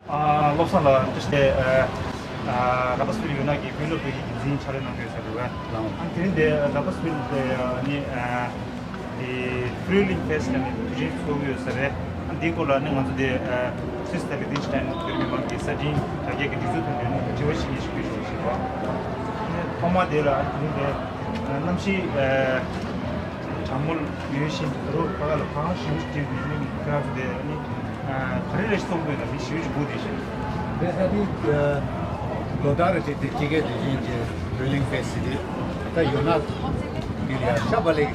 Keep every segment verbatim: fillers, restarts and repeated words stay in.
ཨ། བློ་བཟང་ལགས། བཀྲ་ཤིས་བདེ་ལེགས། ཨ། ར་བ་སི་ཕིལ་ཡོད་ན་གི་བོད་སློབ་གྲྭའི་འགན་འཛིན་ཕྱག་ལས་གནང་གི་ཡོད་ས་རེད་བས། ལགས། ཨ། དེ་རིང་འདི་ར་བ་སི་ཕིལ་དེ་ནི་ཨ་འདི་ཕི་རི་ལིང་ཕེ་སི་ལ་ནི་དུས་ཆེན་ཚོགས་ཀྱི་ཡོད་ས་རེད། ཨ། འདིའི་སྐོར་ལ་ནི་ང་ཚོ་འདི་ཨ་སུད་སི་དང་ལིག་ཏེན་ཤི་ཏན་བོད་མི་མང་གི་གསར་འཕྲིན་དྲ་རྒྱ་གི་སྒྲིག་འཛུགས་དང་འབྲེལ་ནས་དྲི་བ་ཞིག་ངས་ཞུ་གི་ཡོད་ཞུ་བ། ཨ། ཐོག་མ་དེ་ལ་ཨ་དེ་རིང་འདི་ཨ་གནམ་གཤིས་ཨ་གྲང་མོ་ཡོད་བཞིན་དུ་ད་རུང་ཁ་ཁ་ལ་གངས་ཞེ་པོ་ཅིག་འཁྱིལ་ནས་ནི་ཁྱེད་རང་ཚོ་དེ་ནི་ཨ་ག་རེ་རེ་ཞིག་གསུང་དགོས་ན་མི་ཞེ་པོ་ཅིག་སྒུག་བསྡད་ཤག་དེ་ས་དེ་ལོ་ལྟར་རེ་བྱས་ཏེ་དཔྱིད་ཀའི་དུས་ཆེན་གྱི་བོད་གླིང་ཕེ་སི་དེ་ད་ཡོད་ན་དེ་ལ་ཡ་ཤ་བག་ལེབ།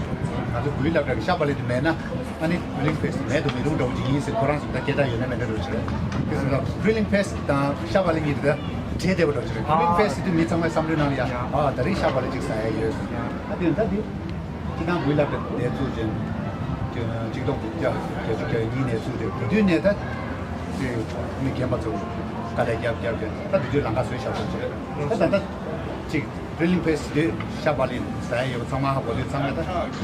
ང་ཚོ་བོད་ཡིག་སློབ་གྲྭ་གི་ཤ་བག་ལེབ་དེ་མེད་ན་ཨ་ནི་བོད་གླིང་ཕེ་སི་དེ་མེད་དུ་མི་རུང་འདྲ་བོ་ཅིག་ཡིན་ཟེར། ཁོ་རང་ཚོ་ད་སྐད་གྲགས་ཡོད་ན་མེད་ན་འདྲ་བོ་ཅིག་རེད། དེ་སོང་ཙང་བོད་གླིང་ཕེ་སི་དང་ཤ་བག་ལེབ་གཉིས་དེ་ད་འདྲེས་བསྡད་པ་འདྲ་བོ་ཅིག་རེད། བོད་གླིང་ཕེ་སི་དེ་མི་ཚང་མའི་བསམ་བློའི་ནང་ལ་ཡ་ཨ་ད་རེས་ཤ་བག་ལེབ་ཅིག་ཟ་ཡ་ཡོད་ཟེར། ཨ་དེ་ད་དེ། སྤྱི་བཏང་བོད་ཡིག་སློབ་གྲྭ་འདི་བཙུགས་ཅིང་། གཅིག་སྟོང་དགུ་བརྒྱ་བརྒྱད་ཅུ་གྱ་གཉིས་ནས་བཙུགས་ཏེ་དེ་དུས་ནས་ད་དེ་མི་རྒན་པ་ཚོ་དཀའ་ལས་རྒྱབ་རྒྱབ་ཀྱིན་ད་དེ་དུས་ལམ་ཁ་བཟོས་བཞག་པ་ཅིག་རེད། ད་ད་ལྟ་ཅིག་བོད་གླིང་ཕེ་སི་དེ་ཤ་བག་ལེབ་ཟ་ཡ་ཡོད་པ་ཚང་མ་ཧ་གོ་དུས་ཚང་མས་ད་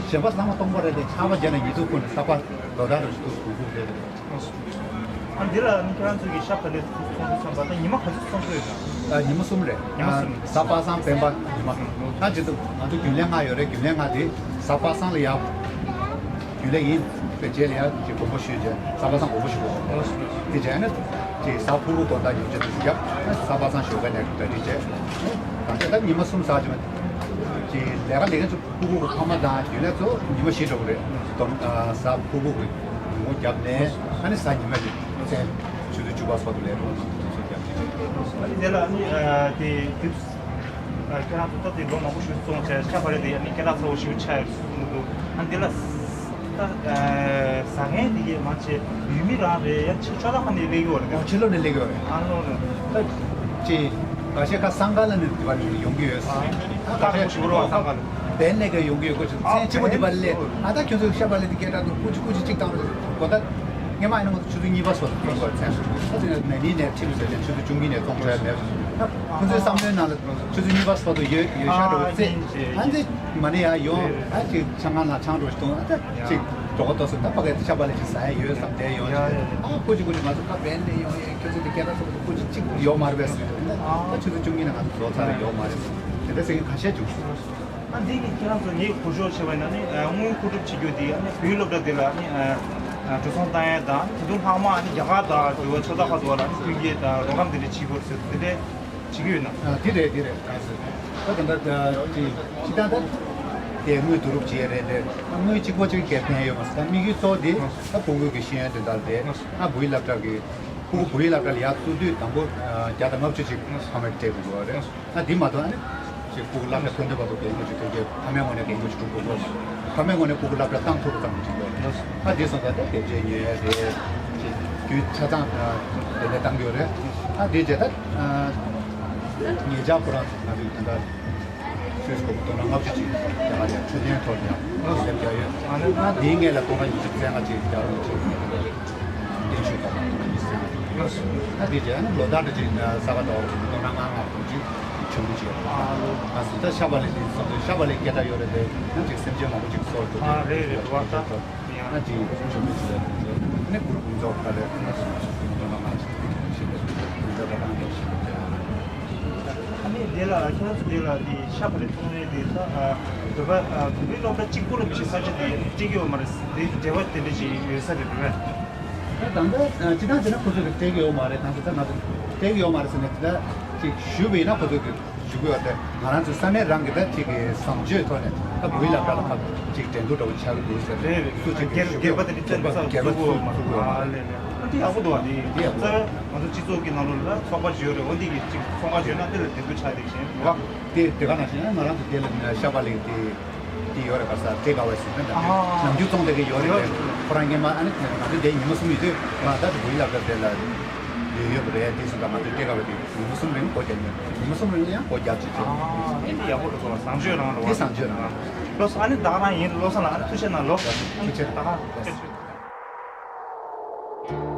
གཞན་པ་ཚང་མ་སྟོང་པ་རེད་དེ། ཆར་པ་བརྒྱབ་ནས་ཉི་ཚེ་ཁུག་ནས་ས་པ་ལོ་ལྟར་རུ་ཞིག་ཏུ་གུག་གུག་རེད། ཨ། འདི་ལ་ནི་ཁྱེད་རང་ཚོ་གི་ཤ་བག་ལེབ་ཚོང་དུ་བསམ་པ་ད་ཉི་མ་ག་ཚོད་ཚོང་གི་ཡོད་ན། ཨ། ཉི་མ་གསུམ་རེད། ཉི་མ་གསུམ། ཨ། གཟའ་པ་སངས་སྤེན་པ་ཉི་མ། ཨ། ཅི་ཐུབ་ང་ཚོ་རྒྱུན་ལས་ལྔ་ཡོད་རེད། རྒྱུན་ལས་ལྔ་དེ་གཟའ་པ་སངས་ལ་ཡ། རྒྱུན་ལས་ཡིན་པའི་རྗེས་ལ་ཡ་ཅིག་དགོངས་པ་ཞུས་རྗེས་གཟའ་པ་སངས་དགོངས་པ་ཞུ་དགོས། དེ་རྗེས་ནི་ཅིག་གཟའ་ཕུར་བུ་དགོང་དག་ཉིན་བྱེད་དུ་བརྒྱབ། གཟའ་པ་སངས་ཞོགས་ཀས་ནས་གྲ་སྒྲིག་བྱས། ད་ལྟ་ད་ཉི་མ་གསུམ་ཟ་བྱུང་། ཅིག་ལས་ཀ་ལས་མཁན་ཚོ། ཕྲུ་གུ་གི་ཕ་མ་དང་རྒྱུན་ལས་ཚོ་ཉི་མ་བཞི་འགྲོ་གི་རེད། དོམ། ཨ། གཟའ་ཕུར་བུ་གི་ངོ་བརྒྱབ་ནས་ཨ་ནི་གཟའ་ཉི་མ་གི་མཚན་ཆུ་ཚོད་བཅུ་པ་སོགས་ལས་རོགས་གནང་དུ་ཚོད་བརྒྱབ་ཀྱི་རེད། ཨ་ནི་དེ་ལ་ཨ་ནི་ཨ་དེ་དུས་ཨ་ཁྱེད་རང་ཚོ་སྟབས་བདེ་ལོ་མང་པོ་ཞིག་སོང་བྱས་ཤ་བག་ལེབ་དེ་ཨ་ནི་སྐད་གྲགས་ཚ་བོ་ཞིག་ཆགས་ཡོད་འདུག་ཨ་ནི་དེ་ལ་ད་ཨ་ཟ་མཁན་དེ་གས་མང་ཆེ་ཡུལ་མི་རང་རེད། ཡང་ཕྱི་ཕྱོགས་ཁག་ནས་སླེབས་ཡོད་རེད། ཨོ། ཕྱི་ལོགས་ནས་སླེབས་ཡོད་རེད། ཨ་ལོ་རེད། ད་ཅི་ག་ཤེད་ཁ་སང་ག་ལ་ནས་དེ་བ་ནས་ཡོང་གི་ཡོད། ཨ། ད་ག་ཤེད་ཁ་ཤེད་ཤུགས་རོགས་སང་ག་ལ། བན་ནས་ཀྱང་ཡོང་གི་ཡོད་གོ་ཅིག་མཚན་ཆེན་པོ་འདི་པར་ལས། ཨ། ད་ཁྱོད་ཚོས་ཤ་བག་ལེབ་འདི་སྐད་གྲགས་འདུག་སྐུ་མཁྱེན་སྐུ་མཁྱེན་གཅིག་བཏང་རོགས། གོ་ད་སྔོན་མ་ཡིན་ན་ང་ཚོ་ཆུ་ཚོད་གཉིས་པ་སོགས་སུ་གཏོང་དགོས་མཚན་སོ། ད་དེ་ནས་ནས་ནས་ཁྲིམས་བཟོས་ཏེ་ཆུ་ཚོད་བཅུ་གཉིས་ནས་གཏོང་འཕྲལ་མེད་སོ། ད་ཁོ་ཚོའི་བསམ་བློའི་ནང་ལ་ཆུ་ཚོད་གཉིས་པ་སོགས་སུ་ཡོད་ཡོད་ཤག་འགྲོ་བའི་ཚེ། ཨ་ནི་མ་ནི་ཡ་ཡོང་། ཨ་ཅིག་ཆང་ཁང་ལ་ཆང་འགྲོ་ཞིག་གཏོང་། ཨ་ད་ཅིག་གྲོགས་པོ་ཏོག་ཙམ་ད་ཕ་གི་ཤ་བག་ལེབ་ཅིག་ཟ་ཡ་ཡོད་བསམ་བསྡད་ཡོང་ཞིག་ཨ་ཁོ་ཅིག་ཁོ་ཅིག་ང་ཚོ་ད་བན་ནས་ཡོང་ཡོད། ཁྱོད་ཚོ་དེ་སྐད་གྲགས་ཚ་པོ་ཁོ་ཅིག་ཅིག་ཡོད་མ་རེད་པས་ཟེར་གྱི་འདུག་ད་ཆུ་ཚོད་བཅུ་གཉིས་ནས་ང་ཚོ་བཟོ་ཚར་རེད། ཡོད་མ་རེད་ཟེར། དེ་འདྲ་ཟེར་མཁན་ཁ་ཤས་བྱུང་སོང་། ཨ། འདི་གི་ཁྱེད་རང་ཚོ་ངས་གོ་ཆོད་བྱས་པ་ཡིན་ན་ནི་ཨ་དངུལ་མཁོ་སྒྲུབ་བྱེད་རྒྱུ་འདི་ཨ་ནི་བོད་ཡིག་སློབ་གྲྭ་འདི་ལ་ནི་ཨ་ཨ་འགྲོ་སོང་བཏང་ཡས་དང་། ད་དུང་ལྷག་མ་ཨ་ནི་རྒྱ་གར་དང་འབྲེལ་བ་ཕྱོགས་མཐའ་ཁག་ཏུ་བ་ལ་ནི་མཐུན་རྐྱེན་དང་རོགས་རམ་འདི་འདྲ་བྱེད་དགོས་ཟེར་འདི་འདྲ་བྱེད་ཀྱི་ཡོད་ན། ཨ། འདི་རེད་འདི་རེད། གང་ཟེར། ད་ད་ལྟ་ཅི་ཅི་ད་ད་དེ་དངུལ་བསྡུ་རུབ་བྱས་རེད་དེ། དངུལ་གཅིག་པོ་གཅིག་གིས་ཕན་ཡོད་མ་རེད། ད་དམིགས་ཡུལ་གཙོ་བོ་དེ་ད་ཕྲུ་གུ་གི་ཤེས་ཡོན་དོན་དག་རེད། ཨ། བོད་ཡིག་སློབ་གྲྭ་གི་ཕྲུ་གུ་བོད་ཡིག་སློབ་གྲྭ་ལ་ཡར་བཙུགས་དུས་དང་པོ་ཨ་བརྒྱ་དང་ལྔ་བཅུ་ཅིག་ཕ་མས་སྤྲད་དགོས་ཀྱི་ཡོད་རེད། ཨ། འདི་མ་གཏོགས་ཨ་ནི་ཅིག་ཕྲུ་གུ་སློབ་གྲྭ་ཐོན་དུས་བར་དུ་གད་མོ་ཅིག་ཐོན་གྱི་ཕ་མའི་ངོས་ནས་གད་མོ་ཅིག་སྒྲུག་དགོས་ཀྱི་ཡོད་མ་རེད། ཕ་མའི་ངོས་ནས་ཕྲུ་གུ་སློབ་གྲྭ་བཏང་ཐུབ་པ་ཙམ་ཅིག་ཡོད་རེད། ཨ། འདི་སོང་ཙང་ད་དེབ་ཆས་ཉོ་ཡ་རེད། ཅིག་རྒྱུ་ཆ་ཚང་དེ་ནས་བཏང་གི་ཡོད་རེད། ཨ། འདི་རྗེས་ད་ཨ་ཉེ་ཆར་ཁོ་རང་ང་ཚོའི་དོན་དག་སུད་སི་སྒོར་མོ་སྟོང་ཕྲག་ལྔ་བཅུ་ཅིག་རྒྱ་གར་ཡང་འཕྲོད་བསྟེན་ཐོག་ནས་ཡང་ལག་ལེན་བརྒྱབ་ཡོད། ཨ་ནི་ཨ་དེའི་སྔོན་ལ་སྟོང་ཕྲག་ཉི་ཤུ་རྩ་ལྔ་ཅིག་རྒྱ་རོགས་ཅིག་བརྟན་བཞུགས་དང་སྟོང་ཕྲག་ཉི་ཤུ་རྩ་ལྔ་ཅིག་ཡོད། ཨ་དེ་རྗེས་ཨ་ནི་ལོ་ལྟར་དུ་ཅིག་ས་ག་ཟླ་བ་སྟོང་ཕྲག་ལྔ་ལྔ་སྟོང་ཅིག་མཆོད་འབུལ་ཅིག་ཡོད། ཨ་ལོ། ཨ་སི་ད་ཤ་བག་ལེབ་དེ་སོང་ཚོད་ཤ་བག་ལེབ་སྐད་གྲགས་ཡོད་རེད་དེ། ཡང་ཅིག་སེམས་ཅན་མང་པོ་ཅིག་གསོ་ཐུབ། ཨ་རེད་རེད། རེད་བ་ད། ཨ་ཅིག་མཆོད་འབུལ་ཅིག་ཡོད་རེད། ཨ་ནི་གུ་རུ་ཕུན་ཚོགས་ད་རེད། ཨ་སི་སྟོང་ཕྲག་ལྔ་ཅིག་ཞིག་རེད། ཕུན་ཚོགས་ད་གང་ཡོད་ཞིག་རེད། ཨ་ནི་དེ་ལ་ཁྱེད་རང་ཚོ་དེ་ལ་དེ་ཤ་བག་ལེབ་ཚོང་རེད་དེ་ད། ཨ་བོད་པ་ཨ་བོད་པའི་སློབ་གྲྭ་གཅིག་པུ་ལ་མི་ཤེས་ས་ཆ་དེ་སྤྲད་ཀྱི་ཡོད་མ་རེད། དེ་འབྲེལ་བ་དེ་འདྲ་ཞིག་ཡོད་ས་རེད་བོད་པས། ད་ད་ལྟ་ཨ་སྤྱིར་བཏང་བྱས་ན་ཁོ་ཚོས་སྤྲད་ཀྱི་ཡོད་མ་རེད། གང་ཟེར་ད་ང་ཚོ་སྤྲད་ཀྱི་ཡོད་མ་རེད་ཟེར་ནས་དེ་འདྲ་ཅིག་ཞུས་པ་ཡིན་ན་ཁོ་ཚོས་ཀྱི་ཞུ་གི་ཡོད་རེད། ང་རང་ཚོའི་ས་གནས་རང་གི་ད་ཅིག་གི་བཟང་སྤྱོད་ཐོག་ནས་ད་བོད་ཡིག་སློབ་གྲྭ་ལ་ཕར་ཅིག་འགྲན་བསྡུར་འདྲ་བོ་ཆགས་ཀྱི་འདུག་ཟེར། རེད་རེད། སུ་ཅིག་གིས་སྒེར་པ་དེ་འདྲ་བཙན་བཙན་བཙུགས་དགོས་མ་རེད། ཨ་ལས་ལས། ཨ་འདི་ཡག་པོ་འདུག་ཨ། འདི་འདི་ཡག་པོ་རྩ་བའི་ང་ཚོ་སྤྱི་ཚོགས་ཀྱི་ནང་ལོགས་ལ་ཚོགས་པ་ཅིག་ཡོད་རེད། འོ་འདི་གི་ཅིག་ཚོང་ཁང་ཅིག་ཡོད་ན་དེ་ལ་འགྲན་བསྡུར་ཆགས་བསྡད་བཞིན་འདུག་བ། དེ་དེ་ག་ནང་བཞིན་ང་རང་ཚོ་དེ་ལ་ཤ་བག་ལེབ་དེ་དེ་ཡོད་རེད། ག་ས་ཏེ་ཀ་ཝེ་ཟེར་ན་ནམ་རྒྱུན་ནམ་རྒྱུན་བཙོང་བསྡད་ཀྱི་ཡོད་རེད། ཁོ་རང་སྔོན་མ་ཨ་ནི་ང་ཚོ་དེ་ཉི་མ་གསུམ་ཡོད་དུས་ང་ད་དེ་བོད་ཡིག་སློབ་གྲྭ་དེ་ལ་ཡོད་ཡོད་པ་རེད། དེ་སོང་ཙང་ང་ཚོ་ཏེ་ཀ་ཝེ་དེ་ཉི་མ་གསུམ་རིང་སྒོ་རྒྱག་ཉོ། ཉི་མ་གསུམ་རིང་ལ་ཡང་སྒོ་རྒྱག་ཅིག་བྱས། ཨ་ཨེ་འདི་ཡག་པོ་འདུག་བ། བཟང་སྤྱོད་རང་རེད་བ། དེ་བཟང་སྤྱོད་རང་རེད། བློ་བཟང་ཨ་ནི་ད་ག་རང་ཡིན། བློ་བཟང་ལགས་ཨ་ནི་ཐུགས་རྗེ་གནང་། ལོ་ཐུགས་རྗེ་ད་ག་ཐུགས་རྗེ་ཆེ།